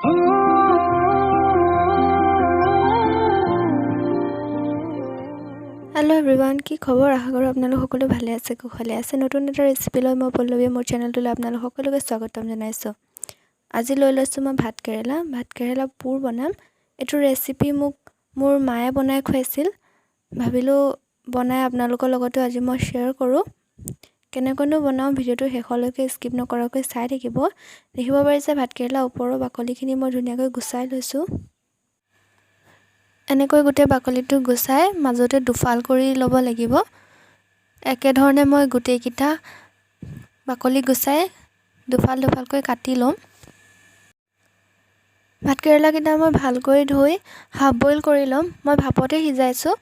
Hello' everyone, কি খবৰ? আশা কৰোঁ আপোনালোক সকলো ভালে আছে, কুশলে আছে। নতুন এটা ৰেচিপি লৈ মই পল্লৱীয়ে মোৰ চেনেলটোলৈ আপোনালোক সকলোকে স্বাগতম জনাইছোঁ। আজি লৈ লৈছোঁ মই ভাত কেৰেলা। ভাত কেৰেলা পোৰ বনাম। এইটো ৰেচিপি মোক মোৰ মায়ে বনাই খুৱাইছিল। ভাবিলোঁ বনাই আপোনালোকৰ লগতো আজি মই শ্বেয়াৰ কৰোঁ। কেনেকৈনো বনাওঁ, ভিডিঅ'টো শেষলৈকে স্কিপ নকৰাকৈ চাই থাকিব। দেখিব পাৰিছে, ভাত কেৰেলা ওপৰৰ বাকলিখিনি মই ধুনীয়াকৈ গুচাই লৈছোঁ। এনেকৈ গোটেই বাকলিটো গুচাই মাজতে দুফাল কৰি ল'ব লাগিব। একেধৰণে মই গোটেইকেইটা বাকলি গুচাই দুফাল দুফালকৈ কাটি ল'ম। ভাতকেৰেলাকেইটা মই ভালকৈ ধুই হাফ বইল কৰি ল'ম। মই ভাপতে সিজাইছোঁ।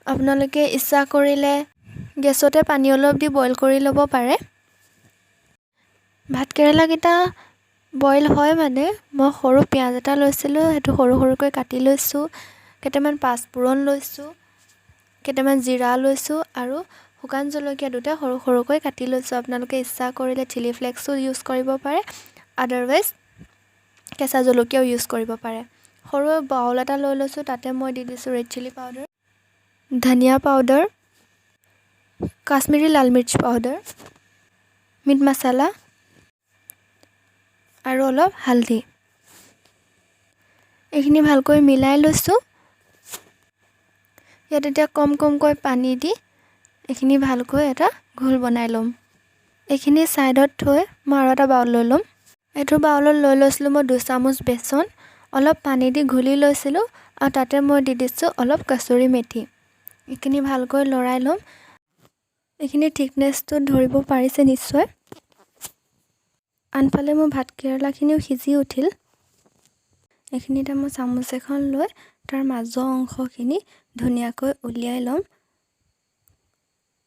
আপোনালোকে ইচ্ছা কৰিলে গেছতে পানী অলপ দি বইল কৰি ল'ব পাৰে। ভাতকেৰেলাকেইটা বইল হয় মানে মই সৰু পিঁয়াজ এটা লৈছিলোঁ, সেইটো সৰু সৰুকৈ কাটি লৈছোঁ। কেইটামান পাঁচফোৰণ লৈছোঁ, কেইটামান জিৰা লৈছোঁ আৰু শুকান জলকীয়া দুটা সৰু সৰুকৈ কাটি লৈছোঁ। আপোনালোকে ইচ্ছা কৰিলে চিলি ফ্লেক্সো ইউজ কৰিব পাৰে, আদাৰৱাইজ কেঁচা জলকীয়াও ইউজ কৰিব পাৰে। সৰু বাউল এটা লৈ লৈছোঁ। তাতে মই দি দিছোঁ ৰেড চিলি পাউডাৰ, ধনিয়া পাউডাৰ, কাশ্মীৰী লাল মিৰ্চ পাউডাৰ, মিট মছলা আৰু অলপ হালধি। এইখিনি ভালকৈ মিলাই লৈছোঁ। ইয়াত এতিয়া কম কমকৈ পানী দি এইখিনি ভালকৈ এটা ঘোল বনাই ল'ম। এইখিনি ছাইডত থৈ মই আৰু এটা বাউল লৈ ল'ম। এইটো বাউলত লৈ লৈছিলোঁ মই 2 চামুচ বেচন, অলপ পানী দি ঘুলি লৈছিলোঁ আৰু তাতে মই দি দিছোঁ অলপ কচুৰি মেথি। এইখিনি ভালকৈ লৰাই ল'ম। এইখিনি থিকনেছটো ধৰিব পাৰিছে নিশ্চয়। আনফালে মোৰ ভাত কেৰেলাখিনিও সিজি উঠিল। এইখিনিতে মই চামুচ এখন লৈ তাৰ মাজৰ অংশখিনি ধুনীয়াকৈ উলিয়াই ল'ম।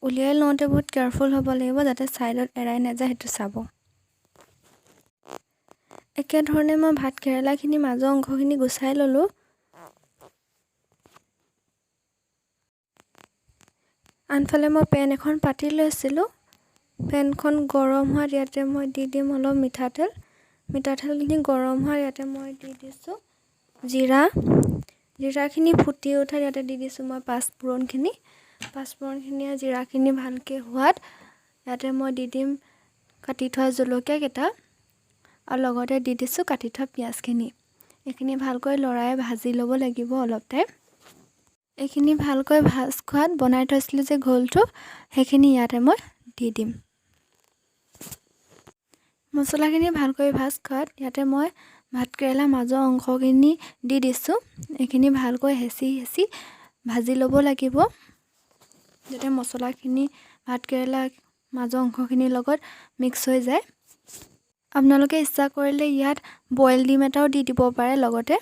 উলিয়াই লওঁতে বহুত কেয়াৰফুল হ'ব লাগিব, যাতে ছাইডত এৰাই নাযায় সেইটো চাব। একেধৰণে মই ভাত কেৰেলাখিনি মাজৰ অংশখিনি গুচাই ল'লোঁ। আনফালে মই পেন এখন পাতি লৈছিলোঁ। পেনখন গৰম হোৱাত ইয়াতে মই দি দিম অলপ মিঠাতেল। মিঠাতেলখিনি গৰম হোৱাত ইয়াতে মই দি দিছোঁ জিৰা। জিৰাখিনি ফুটি উঠাত ইয়াতে দি দিছোঁ মই পাঁচফোৰণখিনি। পাঁচফোৰণখিনি আৰু জিৰাখিনি ভালকৈ হোৱাত ইয়াতে মই দি দিম কাটি থোৱা জলকীয়াকেইটা আৰু লগতে দি দিছোঁ কাটি থোৱা পিঁয়াজখিনি। এইখিনি ভালকৈ লৰাই ভাজি ল'ব লাগিব অলপ টাইম। এইখিনি ভালকৈ ভাজ খোৱাত বনাই থৈছিলোঁ যে ঘোলটো, সেইখিনি ইয়াতে মই দি দিম। মছলাখিনি ভালকৈ ভাজ খোৱাত ইয়াতে মই ভাতকেৰেলা মাজৰ অংশখিনি দি দিছোঁ। এইখিনি ভালকৈ হেঁচি হেঁচি ভাজি ল'ব লাগিব, যাতে মছলাখিনি ভাতকেৰেলা মাজৰ অংশখিনিৰ লগত মিক্স হৈ যায়। আপোনালোকে ইচ্ছা কৰিলে ইয়াত বইল ডিম এটাও দি দিব পাৰে। লগতে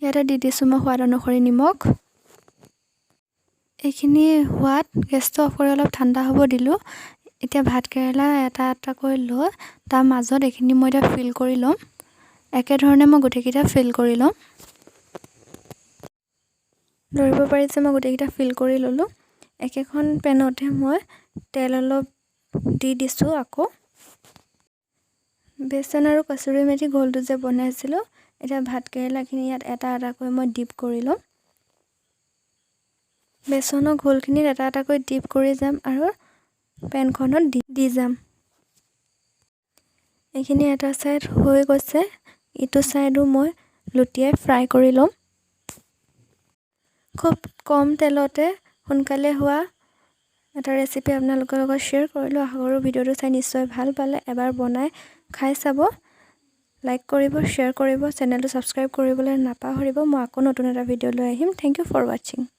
ইয়াতে দি দিছোঁ মই সোৱাদ অনুসৰি নিমখ। এইখিনি হোৱাত গেছটো অফ কৰি অলপ ঠাণ্ডা হ'ব দিলোঁ। এতিয়া ভাতকেৰেলা এটা এটাকৈ লৈ তাৰ মাজত এইখিনি মই এতিয়া ফিল কৰি ল'ম। একেধৰণে মই গোটেইকেইটা ফিল কৰি ল'ম। ধৰিব পাৰিছে, মই গোটেইকেইটা ফিল কৰি ল'লোঁ। একেখন পেনতে মই তেল অলপ দি দিছোঁ। আকৌ বেচন আৰু কচুৰি মেথি ঘোলটো যে বনাইছিলোঁ, এতিয়া ভাতকেৰেলাখিনি ইয়াত এটা এটাকৈ মই ডিপ কৰি ল'ম। বেচনৰ ঘোলখিনিত এটা এটাকৈ ডিপ কৰি যাম আৰু পেনখনত দি দি যাম। এইখিনি এটা ছাইড হৈ গৈছে, ইটো ছাইডো মই লুটিয়াই ফ্ৰাই কৰি ল'ম। খুব কম তেলতে সোনকালে হোৱা এটা ৰেচিপি আপোনালোকৰ লগত শ্বেয়াৰ কৰিলোঁ। আশা কৰোঁ ভিডিঅ'টো চাই নিশ্চয় ভাল পালে। এবাৰ বনাই খাই চাব। লাইক কৰিব, শ্বেয়াৰ কৰিব, চেনেলটো ছাবস্ক্ৰাইব কৰিবলৈ নাপাহৰিব। মই আকৌ নতুন এটা ভিডিঅ' লৈ আহিম। Thank you for watching.